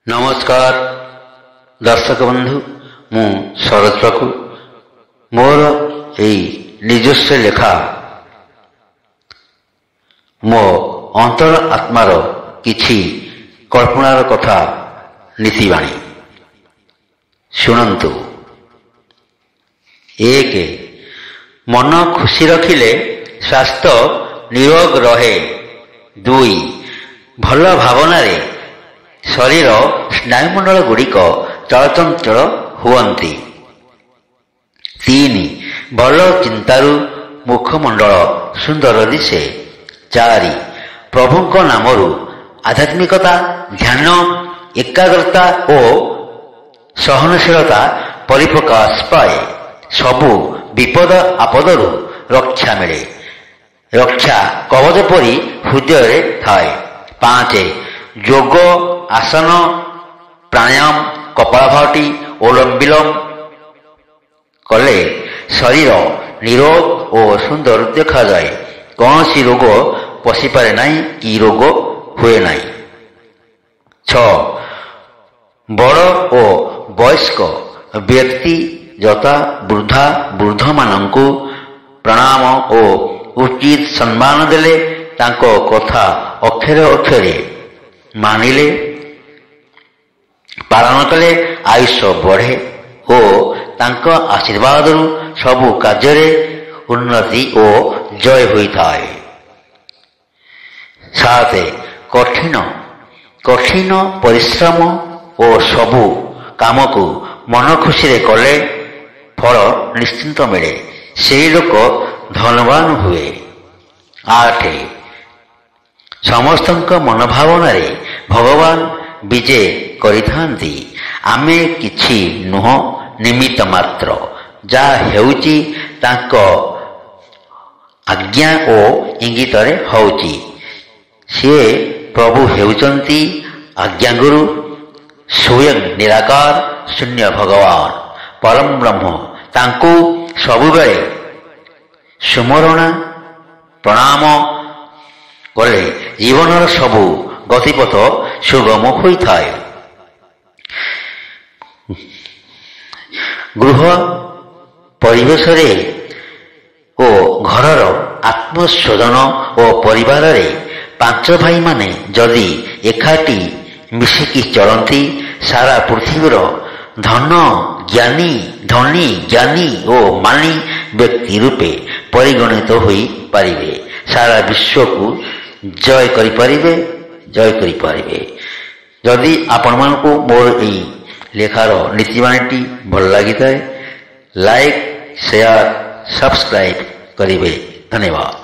ନମସ୍କାର ଦର୍ଶକ ବନ୍ଧୁ, ମୁଁ ଶରତ ପାଖୁ। ମୋର ଏଇ ନିଜସ୍ୱ ଲେଖା ମୋ ଅନ୍ତର ଆତ୍ମାର କିଛି କଳ୍ପନାର କଥା, ନୀତିବାଣୀ ଶୁଣନ୍ତୁ। 1, ମନ ଖୁସି ରଖିଲେ ସ୍ୱାସ୍ଥ୍ୟ ନିରୋଗ ରହେ। 2, ଭଲ ଭାବନାରେ ଶରୀର ସ୍ନାୟୁମଣ୍ଡଳ ଗୁଡ଼ିକ ଚଳଚଞ୍ଚଳ ହୁଅନ୍ତି। 3, ଭଲ ଚିନ୍ତାରୁ ମୁଖମଣ୍ଡଳ ସୁନ୍ଦର ଦିଶେ। 4, ପ୍ରଭୁଙ୍କ ନାମରୁ ଆଧ୍ୟାତ୍ମିକତା, ଧ୍ୟାନ, ଏକାଗ୍ରତା ଓ ସହନଶୀଳତା ପରିପ୍ରକାଶ ପାଏ। ସବୁ ବିପଦ ଆପଦରୁ ରକ୍ଷା ମିଳେ। ରକ୍ଷା କବଚ ପରି ହୃଦୟରେ ଥାଏ। 5, ଯୋଗ, ଆସନ, ପ୍ରାଣାୟାମ, କପାଳଭାତି, ଓଲମ ବିଲମ କଲେ ଶରୀର ନିରୋଗ ଓ ସୁନ୍ଦର ଦେଖାଯାଏ। କୌଣସି ରୋଗ ପଶିପାରେ ନାହିଁ କି ରୋଗ ହୁଏ ନାହିଁ। 6, ବଡ଼ ଓ ବୟସ୍କ ବ୍ୟକ୍ତି ଯଥା ବୃଦ୍ଧା ବୃଦ୍ଧମାନଙ୍କୁ ପ୍ରଣାମ ଓ ଉଚିତ ସମ୍ମାନ ଦେଲେ, ତାଙ୍କ କଥା ଅକ୍ଷରେ ଅକ୍ଷରେ ମାନିଲେ, ପାଳନ କଲେ ଆୟୁଷ ବଢ଼େ ଓ ତାଙ୍କ ଆଶୀର୍ବାଦରୁ ସବୁ କାର୍ଯ୍ୟରେ ଉନ୍ନତି ଓ ଜୟ ହୋଇଥାଏ। 7, କଠିନ କଠିନ ପରିଶ୍ରମ ଓ ସବୁ କାମକୁ ମନ ଖୁସିରେ କଲେ ଫଳ ନିଶ୍ଚିନ୍ତ ମିଳେ। ସେଇ ଲୋକ ଧନବାନ ହୁଏ। 8, ସମସ୍ତଙ୍କ ମନୋଭାବନାରେ ଭଗବାନ ବିଜେ କରିଥାନ୍ତି। ଆମେ କିଛି ନୁହଁ, ନିମିତ୍ତ ମାତ୍ର। ଯାହା ହେଉଛି ତାଙ୍କ ଆଜ୍ଞା ଓ ଇଙ୍ଗିତରେ ହେଉଛି। ସିଏ ପ୍ରଭୁ ହେଉଛନ୍ତି ଆଜ୍ଞାଗୁରୁ, ସ୍ୱୟଂ ନିରାକାର ଶୂନ୍ୟ ଭଗବାନ ପରମ ବ୍ରହ୍ମ। ତାଙ୍କୁ ସବୁବେଳେ ସୁମରଣା ପ୍ରଣାମ କଲେ ଜୀବନର ସବୁ ଗତିପଥ ସୁଗମ ହୋଇଥାଏ। ଗୃହ ପରିବେଶରେ ଓ ଘରର ଆତ୍ମସ୍ୱଜନ ଓ ପରିବାରରେ ପାଞ୍ଚ ଭାଇମାନେ ଯଦି ଏକାଠି ମିଶିକି ଚଳନ୍ତି, ସାରା ପୃଥିବୀର ଧନ ଜ୍ଞାନୀ, ଧନୀ, ଜ୍ଞାନୀ ଓ ମାନୀ ବ୍ୟକ୍ତି ରୂପେ ପରିଗଣିତ ହୋଇପାରିବେ। ସାରା ବିଶ୍ୱକୁ ଜୟ କରିପାରିବେ, ଜୟ କରିପାରିବେ। ଯଦି ଆପଣମାନଙ୍କୁ ମୋର ଏଇ ଲେଖାର ନୀତିବାଣୀଟି ଭଲ ଲାଗିଥାଏ, ଲାଇକ୍, ସେୟାର, ସବସ୍କ୍ରାଇବ୍ କରିବେ। ଧନ୍ୟବାଦ।